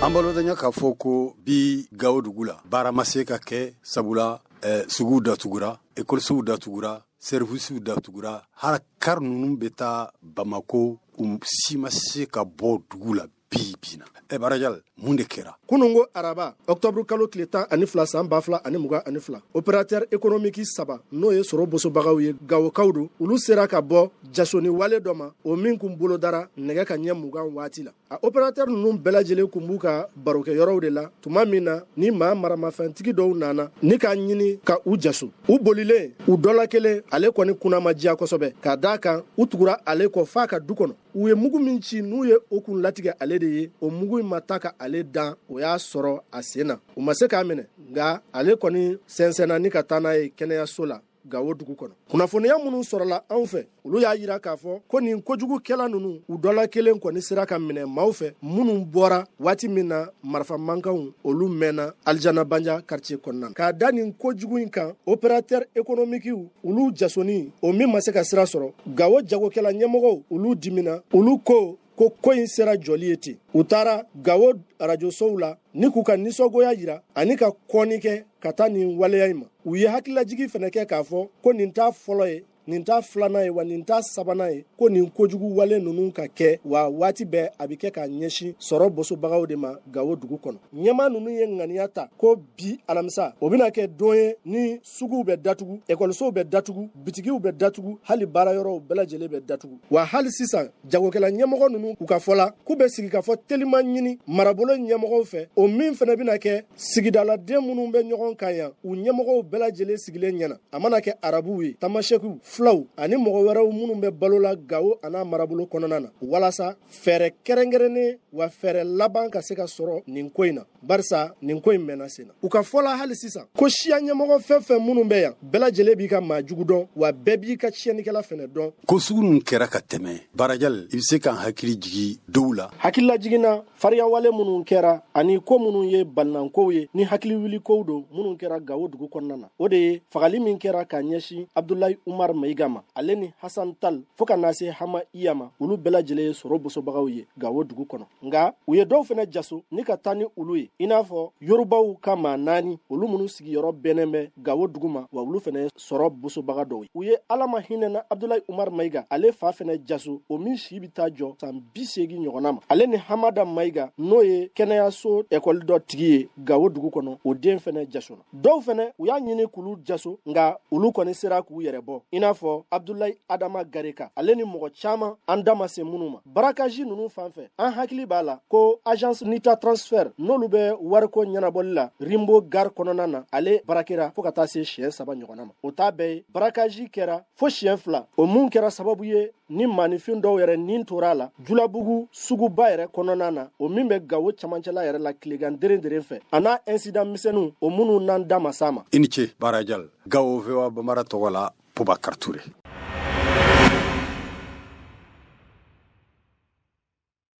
An balodanya k'a fɔ ko bi Gawo dugu la, baara ma se ka kɛ, sabula suguw datugura, ekɔlisow datugura, serivisiw datugura, hali kari ninnu bɛ taa Bamako, u si ma se ka bɔ dugu la bi bi na. Ɛ Barajal, mun de kɛra? Kunungo araba, ɔktɔburu kalo tile 12 san 2022, opérateur économique saba, n'o ye sɔrɔ bosobagaw ye, Gawokaw don, olu sera ka bɔ jasoni wale dɔ ma, o min kun bolodara nɛgɛ ka ɲɛ 20 waati la. A opérateur ninnu bɛɛ lajɛlen kun b'u ka barokɛyɔrɔw de la tuma min na ni maa maramafɛntigi dɔw nana ni k'a ɲini ka u jaso. U bolilen, u dɔ la kelen, ale kɔni kunna ma diya kosɛbɛ, ka d'a kan u tugura ale kɔ f'a ka du kɔnɔ. U ye mugu min ci, n'u ye o kun latigɛ ale de ye, o mugu in ma taa ka ale dan, o y'a sɔrɔ a sen na. U ma se k'a minɛ, nka ale kɔni sɛnsɛnna ni ka taa n'a ye kɛnɛyaso la Gawo dugu kɔnɔ. Kunnafoniya minnu sɔrɔla anw fɛ, olu y'a yira k'a fɔ ko nin kojugukɛla ninnu, u dɔ la kelen kɔni sera ka minɛ maaw fɛ minnu bɔra waati min na marifa mankanw olu mɛnna Alijana Banja quartier kɔnɔna. K'a da nin kojugu in kan, opérateur économique olu jasoni, o min ma se ka sira sɔrɔ, Gawo jagokɛla ɲɛmɔgɔw olu dimina. Olu ko ko ko in sera jɔli ye ten. U taara Gawo arajosow la ni k'u ka nisɔngoya yira ani ka kɔni kɛ ka taa nin waleya in ma. U ye hakililajigi fɛnɛ kɛ k'a fɔ ko nin t'a fɔlɔ ye, nin t'a filanan ye, wa nin t'a sabanan ye ko nin kojugu wale ninnu ka kɛ, wa waati bɛɛ a bɛ kɛ k'a ɲɛsin sɔrɔ bosobagaw de ma Gawo dugu kɔnɔ. Ɲɛmaa ninnu ye ŋaniya ta ko bi alamisa, o bɛna kɛ don ye ni suguw bɛ datugu, ekɔlisow bɛ datugu, bitigiw bɛ datugu, hali baarayɔrɔw bɛɛ lajɛlen bɛ datugu. Wa hali sisan, jagokɛla ɲɛmɔgɔ ninnu u ka fɔ la, k'u bɛ sigikafɔ teliman ɲini marabolo ɲɛmɔgɔw fɛ, o min fana bɛna kɛ sigidaladen minnu bɛ ɲɔgɔn kan yan, u ɲɛmɔgɔw bɛɛ lajɛlen sigilen ɲɛna, a mana kɛ arabuw ye, tamasɛkiw, fulaw ani mɔgɔ wɛrɛw minnu bɛ balo la Gawo an'a marabolo kɔnɔna na, walasa fɛɛrɛ kɛrɛnkɛrɛnnen wa fɛɛrɛ laban ka se ka sɔrɔ nin ko in na, barisa nin ko in mɛnna sen na. U ka fɔ la hali sisan ko siya ɲɛmɔgɔ fɛn fɛn minnu bɛ yan, bɛɛ lajɛlen b'i ka maa jugu dɔn, wa bɛɛ b'i ka tiɲɛnikɛla fɛnɛ dɔn. Ko sugu ninnu kɛra ka tɛmɛ, Barajal, i bɛ se k'an hakili jigi dɔw la? Hakililajigin na, fariyawale minnu kɛra ani ko minnu ye balinankow ye ni hakili wulikow don minnu kɛra Gawo dugu kɔnɔna na, o de ye fagali min kɛra ka ɲɛsin Abdulayi Umar Mayiga ma, ale ni Hasan Tal, fo ka na se Hama Iya ma, olu bɛɛ lajɛlen ye sɔrɔ bosobagaw ye Gawo dugu kɔnɔ. Nka u ye dɔw fɛnɛ jaso ni ka taa ni olu ye, i n'a fɔ Yorubaw ka maa naani, olu minnu sigiyɔrɔ bɛnnen bɛ Gawo dugu ma, wa olu fɛnɛ ye sɔrɔ bosobaga dɔw ye. U ye Ala ma hinɛna Abdulayi Umar Mayiga, ale fa fɛnɛ jaso, o min si bɛ taa jɔ san 80 ɲɔgɔnna ma, ale ni Hamada Mayiga, n'o ye kɛnɛyaso ekɔli dɔ tigi ye Gawo dugu kɔnɔ, o den fɛnɛ jasona. Dɔw fɛnɛ, u y'a ɲini k'olu jaso, nka olu kɔni sera k'u yɛrɛ bɔ, i n'a fɔ Abdulayi Adama Gareka, ale ni mɔgɔ caman an da ma se minnu ma. Braquage ninnu fan fɛ, an hakili b'a la ko agence Nita Transfert, n'olu bɛ wariko ɲɛnabɔli la Rimbo gare kɔnɔna na, ale braquera fo ka taa se siɲɛ saba ɲɔgɔnna ma. O t'a bɛɛ ye, braquage kɛra fo siɲɛ fila, o mun kɛra sababu ye ni maaninfin dɔw yɛrɛ nin tora a la Julabugu suguba yɛrɛ kɔnɔna na, o min bɛ Gawo camancɛla yɛrɛ la tilegan deren fɛ, a n'a incident misɛnninw, o minnu n'an da ma s'a ma. I ni ce, Barajal. Gawo VOA Bambara tɔgɔ la, Bubakar Ture.